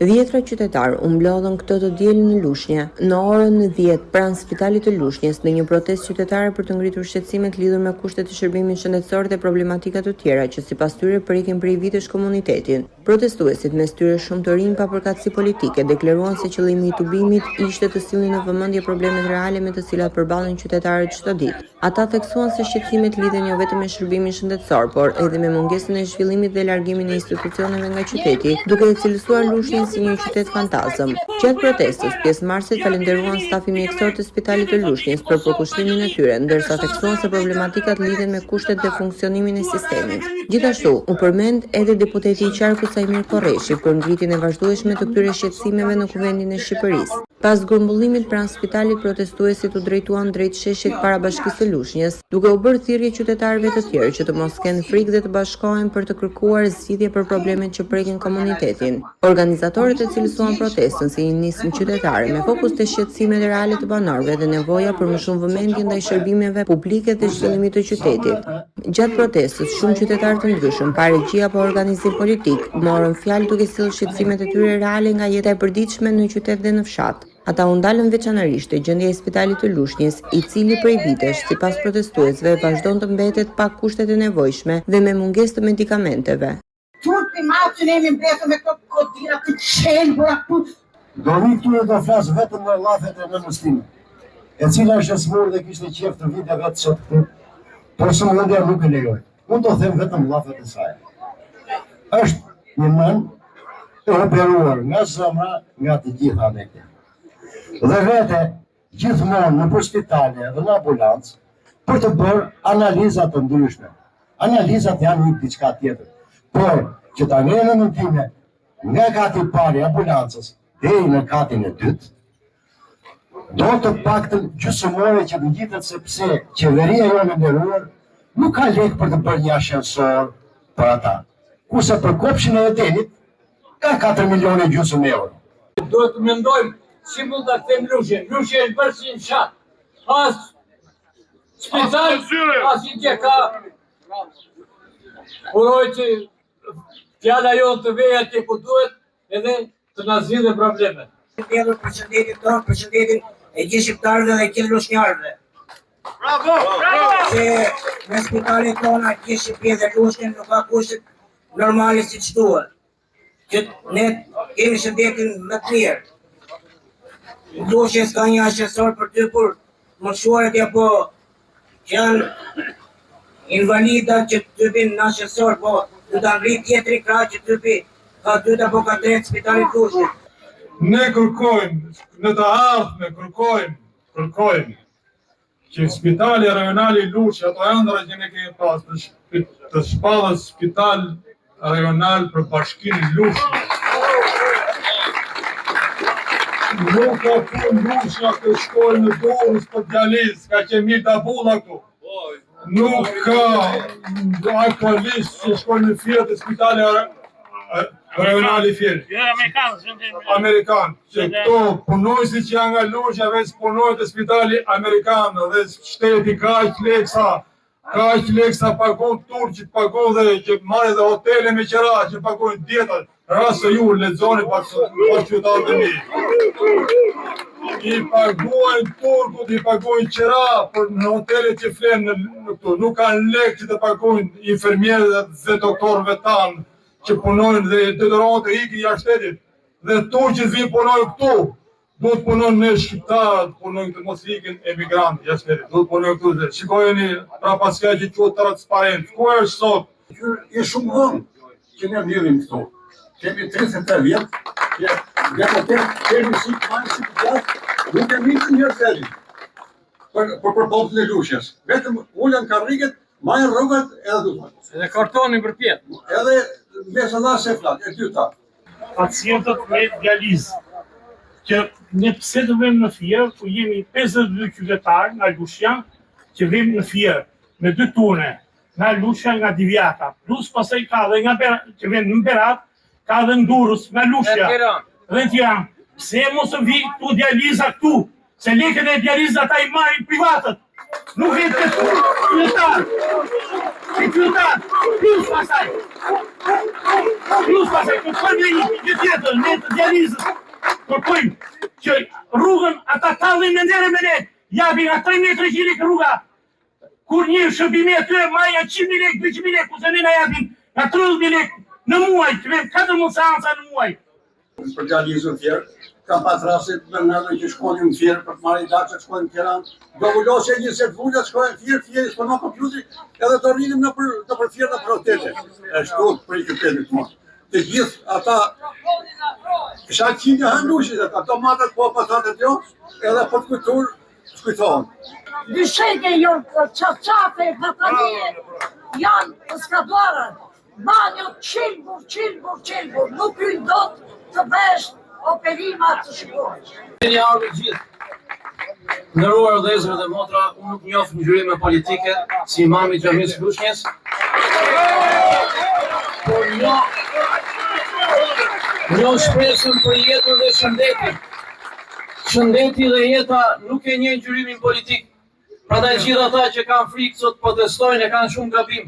Dhjetra qytetarë u mblodhën këtë të diel në Lushnje, në orën 10 pranë Spitalit të Lushnjes, në një protestë qytetare për të ngritur shqetësimet lidhur me kushtet e shërbimit shëndetësor dhe problematika të tjera që sipas tyre prekin prej vitesh komunitetin. Protestuesit, mes tyre shumë të rinj pa përkatësi politike, deklaruan se qëllimi i tubimit ishte të sillnin në vëmendje problemet reale me të cilat përballen qytetarët çdo ditë. Ata theksuan se shqetësimet lidhen jo vetëm me shërbimin shëndetësor, por edhe me mungesën e zhvillimit dhe largimin e institucioneve nga qyteti, duke e cilësuar Lushnjën si një qytet fantazëm. Gjatë protestës, pjesëmarrësit falënderuan stafin mjekësor të Spitalit të Lushnjës për përkushtimin e tyre, ndërsa theksuan se problematikat lidhen me kushtet dhe funksionimin e sistemit. Gjithashtu, u përmend edhe deputeti i qarkut Saimir Korreshi për ngritjen e vazhdueshme të këtyre shqetësimeve në Kuvendin e Shqipërisë. Pas grumbullimit pranë spitalit protestuesit u drejtuan drejt sheshit para Bashkisë së Lushnjës, duke u bërë thirrje qytetarëve të tjerë që të mos kenë frikë dhe të bashkohen për të kërkuar zgjidhje për problemet që prekin komunitetin. Organizatorët e cilësuan protestën si një nismë qytetare me fokus te shqetësimet reale të banorëve dhe nevoja për më shumë vëmendje ndaj shërbimeve publike dhe zhvillimit të qytetit. Gjatë protestës, shumë qytetarë të ndryshëm, pa regji apo organizim politik, morën fjalë duke sjellë shqetësimet e tyre reale nga jeta e përditshme në qytet dhe në fshat. Ata u ndalën veçanërisht te gjendja e spitalit të Lushnjes, i cili prej vitesh, sipas protestuesve, vazhdon të mbetet pa kushtet e nevojshme dhe me mungesë të medikamenteve. Turp i madh që ne jemi mbledhur me këto godina të qelbura këtu. Do vi këtu dhe do flas vetëm nga llafet e nënës time, e cila është e sëmurë dhe kishte qejf të vinte vetë sot këtu, por sëmundja nuk e lejoi. Unë do them vetëm llafet e saj. Është një nënë e operuar nga zemra nga të gjitha anët. Dhe vete gjithmonë nëpër spitale dhe në ambulancë për të bërë analiza të ndryshme. Analizat janë një diçka tjetër. Por që ta ngrenë nënën time nga kati i parë i ambulancës deri në katin e dytë, do të paktën gjysmë ore që të ngjitet sepse qeveria jonë e nderuar nuk ka lekë për të bërë një ashensor për ata. Kurse për kopshin e Edenit ka 4 milionë e gjysmë euro. Duhet të mendojmë si mund ta kthejmë Lushnjën. Lushnja është bërë si një fshat. As spital, as një gjë ka. Uroj që fjala jonë të vejë atje ku duhet edhe të na zgjidhen problemet. Mbledhur për shëndetin tonë, për shëndetin e gjithë shqiptarëve dhe gjithë lushnjarëve. Bravo! Bravo! Se në spitalet tona gjithë Shqipërinë dhe Lushnjën nuk ka kushtet normale siç duhet. Që ne kemi shëndetin më të mirë. Në Lushnjë s'ka një ashensor për të hipur moshuarit apo që janë invalida që të hipin në ashensor, po do ta ngri tjetri krah që të hipi kati dytë apo kati tretë spitalit Lushnjës. Ne kërkojmë, në të ardhme kërkojmë, kërkojmë, që spitali rajonal i Lushnjës, ato ëndrra që ne kemi pas, të, të shpallet spital rajonal për bashkinë Lushnjës. Nuk ka punë Lushnja të shkojë në Durrës për dializë, ka qenë Milda Bulla këtu. Nuk ka aktualisht që shkojnë në Fier te spitali rajonal i Fierit. Jo, amerikan, amerikan. Që këto punonjësit që janë nga Lushnja veç punojnë te spitali amerikan dhe shteti ka aq lekë sa ka aq lekë sa pagon turqit, pagon dhe që marrin dhe hotele me qera që pagojnë dietat. Rast se ju lexoni pak pak qytetarët e mi. I paguajnë turkut, i paguajnë qera për në hotelet që flenë në, në këtu. Nuk kanë lekë që të paguajnë infermierët dhe doktorëve tanë që punojnë dhe detyrohen të ikin jashtë shtetit. Dhe turqit vijnë punojnë këtu. Duhet të punojnë ne shqiptarët, punojnë të mos ikin emigrantë jashtë shtetit. Duhet të punojnë këtu. Dhe shikojeni prapaskeja që quhet transparencë. Ku është sot? Kjo është shumë vonë që ne mblidhim këtu. Kemi 33 vjet që deputet kemi si të majtë si të djathtë, nuk e ngritën një zërin për për për popullin e Lushnjës. Vetëm ulen karriget, marrin rrogat edhe duhet. Edhe kartonin përpjetë. Edhe mesë dha se flat, e dyta. Pacientët me dializë, që ne pse të vemi në Fier, ku jemi 52 qytetarë nga Lushnja, që vemi në Fier me dy turne, nga Lushnja nga Divjaka, plus pastaj ka dhe nga Berat, që vjen në Berat, ka dhe në Durrës, nga Lushnja, dhe në Tiranë. Pse mos të vi këtu dializa këtu? Se lekët e dializës ata i marrin privatët. Nuk e të qytetar. Të qytetar. Plus pastaj. Plus pastaj kërkojmë një gjë tjetër, ne të dializës. Kërkojmë që rrugën ata tallin me ndere me ne. Japin nga 3300 lekë rruga. Kur një shërbimi aty marrin nga 100.000 lekë, 200.000 lekë, kurse ne na japin nga 30.000 lekë në muaj, që vem 14 seanca në muaj. Për dializën Fier, kam pas rastin me nënën që shkonin në Fier për të marrë ilaçe, shkonin në Tiranë. Do vulosje një set vula, shkonin në Fier, Fier i shkonon kompjuteri, edhe do rrinim nëpër nëpër Fier nëpër hotele. Është turp për qytetin tonë. Të gjithë ata Isha qindja hënë Lushnjës, ata domatet po, patatet jo, edhe për të kujtur, shkujtohen. Dysheke janë çarçafe, batanije, janë të skaduara, Banjo qelbur, qelbur, qelbur, nuk hyn dot të bësh operima të shikosh. Keni ardhur gjithë. Nderuar vëllezër dhe motra, unë nuk njoh ngjyrime politike si imami i xhamisë Lushnjes. Por njoh njoh shpresën për jetën dhe shëndetin. Shëndeti dhe jeta nuk e njeh ngjyrimin politik. Prandaj gjithë ata që kanë frikë sot protestojnë e kanë shumë gabim.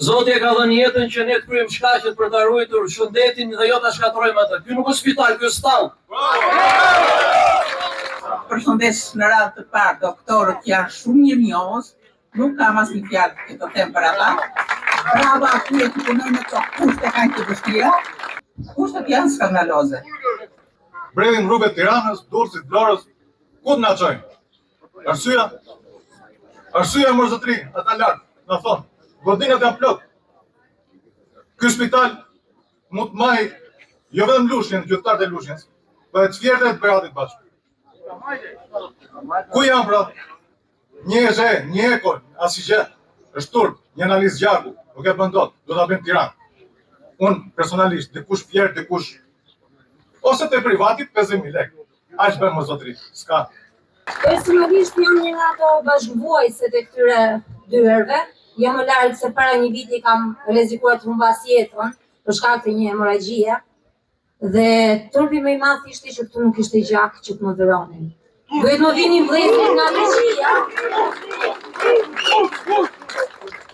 Zoti e ka dhënë jetën që ne të kryejmë shkaqet për ta ruajtur shëndetin dhe jo ta shkatërrojmë atë. Ky nuk është spital, ky është stallë. Përshëndes në radhë të parë doktorët që janë shumë mirënjohës, nuk kam asnjë fjalë që të them për ata. Bravo atyre që punojnë në këto kushte kaq të vështira. Kushtet janë skandaloze. Bredhim rrugëve të Tiranës, Durrësit, Vlorës, ku të na çojnë? Arsyeja? Arsyeja mor zotri, ata lart, na thonë, godinat janë plot. Ky spital mund të mbajë jo vetëm Lushnjën, qytetarët e Lushnjës, po edhe të Fierit dhe të Beratit bashkë. Ku janë pra? Një EEG, një eko, asnjë gjë. Është turp, një analizë gjaku, nuk e bën dot, do ta bëjmë në Tiranë. Unë personalisht, dikush Fier, dikush ose te privati 50000 lekë. Aq bën mo zotri, s'ka. Personalisht jam një nga ato bashkëvuajtëset e këtyre dyerve. Jam më larg se para një viti kam rrezikuar të humbas jetën për shkak të një hemorragjie. Dhe turpi më i madh ishte që këtu nuk ishte gjak që të më dhuronin. Duhet më vinin vëllezërit nga Greqia.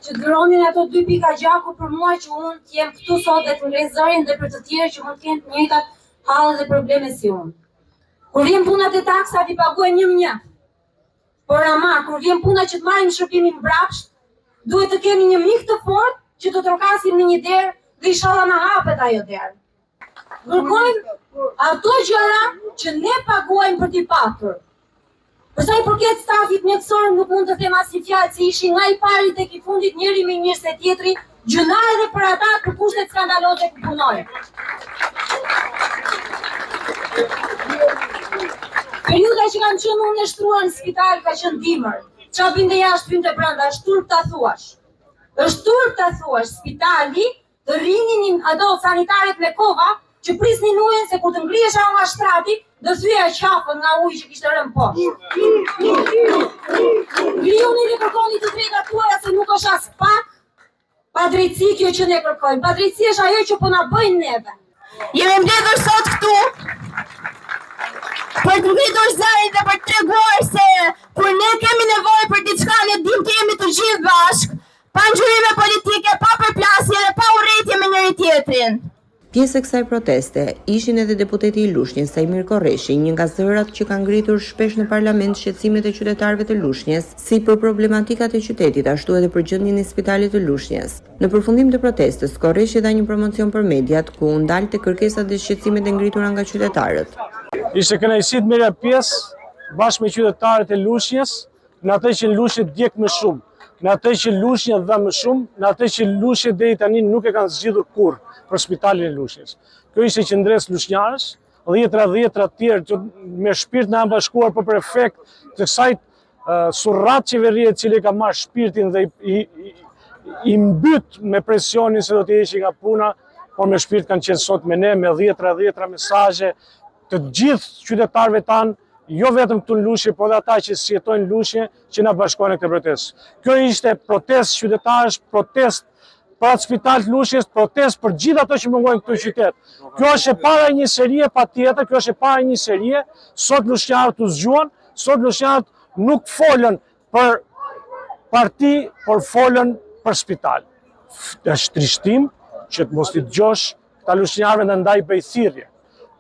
Që dhuronin ato dy pika gjaku për mua që unë të jem këtu sot dhe të ngre zërin dhe për të tjerë që mund të kenë të njëjtat halle dhe probleme si unë. Kur vjen puna te taksat i paguajmë një më një. Por ama, kur vjen puna që të marrim shërbimin mbrapsht, duhet të kemi një mik të fortë që të trokasim në një derë dhe ishalla na hapet ajo derë. Kërkojmë ato gjëra që ne paguajmë për t'i patur. Për sa i përket stafit mjekësor, nuk mund të them asnjë fjalë se ishin nga i pari tek i fundit njëri më i mirë se tjetri, gjynah edhe për ata për kushtet skandaloze ku punojnë. Periudha që kam qenë unë e shtruar në spital ka qenë dimër. Ça binte jashtë hynte brenda, është turp ta thuash. Është turp ta thuash, spitali Të rrinin ato sanitaret me kova që prisnin ujin se kur të ngrihesha nga shtrati, do thyeja qafën nga uji që kishte rënë poshtë. Ngrihuni dhe kërkoni të drejtat tuaja se nuk është aspak padrejtësi kjo që ne kërkojmë. Padrejtësi është ajo që po na bëjnë neve. Jemi mbledhur sot këtu për të ngritur zërin dhe për të treguar se kur ne kemi nevojë për diçka ne dimë të jemi të gjithë bashkë, Pa ngjyrime politike, pa përplasje dhe pa urrejtje me njëri-tjetrin. Pjesë e kësaj proteste ishin edhe deputeti i Lushnjes, Saimir Korreshi, një nga zërat që ka ngritur shpesh në parlament shqetësimet e qytetarëve të Lushnjes, si për problematikat e qytetit, ashtu edhe për gjendjen e spitalit të Lushnjes. Në përfundim të protestës, Korreshi dha një promocion për mediat, ku u ndal te kërkesat dhe shqetësimet e ngritura nga qytetarët. Ishte kënaqësi të merrja pjesë bashkë me qytetarët e Lushnjes në atë që Lushnjën djeg më shumë, në atë që Lushnja dha më shumë, në atë që Lushnja deri tani nuk e kanë zgjidhur kurrë për spitalin e Lushnjës. Kjo ishte qëndresë lushnjarësh, dhjetra dhjetra të tjerë që me shpirt na janë bashkuar për për efekt të kësaj surrat qeverie e cila ka marrë shpirtin dhe i, i, i, i mbyt me presionin se do t'i heqi nga puna, por me shpirt kanë qenë sot me ne, me dhjetra dhjetra mesazhe të gjithë qytetarëve tanë, jo vetëm këtu në Lushnjë, por edhe ata që s'jetojnë në Lushnjë, që na bashkohen në këtë protestë. Kjo ishte protestë qytetarësh, protestë për atë spital të Lushnjës, protestë për gjithë ato që mungojnë këtu në qytet. Kjo është e para e një serie patjetër, kjo është e para e një serie, sot lushnjarët u zgjuan, sot lushnjarët nuk folën për parti, por folën për spital. Është trishtim që të mos t'i dëgjosh këta lushnjarëve ndaj i bëj thirrje.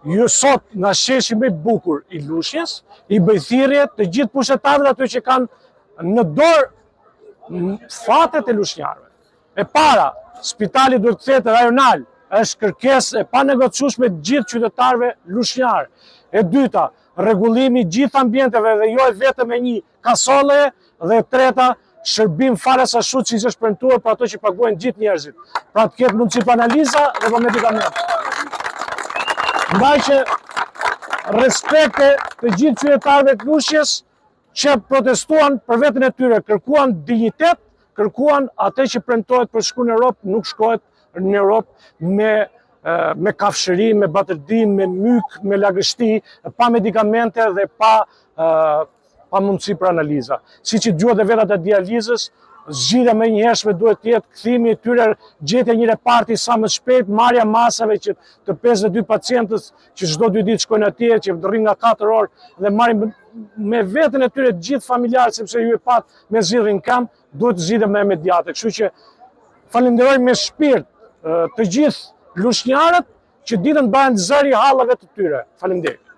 Ju sot nga sheshi më i bukur i Lushnjes, i bëj thirrje të gjithë pushtetarëve aty që kanë në dorë fatet e lushnjarëve. E para, spitali duhet të kthehet rajonal, është kërkesë e panegociueshme e gjithë qytetarëve lushnjarë. E dyta, rregullimi i gjithë ambienteve dhe jo e vetëm e një kasolle dhe e treta, shërbim falas ashtu siç është premtuar për ato që paguajnë gjithë njerëzit. Pra të ketë mundësi për analiza dhe për medikamente. Ndaj që respekte të gjithë qytetarëve të Lushnjes që protestuan për veten e tyre, kërkuan dinjitet, kërkuan atë që premtohet për shku në Europë, nuk shkohet në Europë me me kafshëri, me batërdi, me myk, me lagështi, pa medikamente dhe pa pa mundësi për analiza. Siç i dëgjuat dhe vetë ata dializës, zgjidhja e menjëhershme duhet të jetë kthimi i tyre, gjetja një reparti sa më shpejt, marrja masave që të 52 pacientët që çdo dy ditë shkojnë atje, që rrinë nga 4 orë dhe marrin me veten e tyre të gjithë familjarët, sepse ju e patë mezi rrinë në këmbë, duhet të zgjidhet më imediate. Kështu që falenderoj me shpirt të gjithë lushnjarët që ditën bëhen zëri i halleve të tyre. Faleminderit.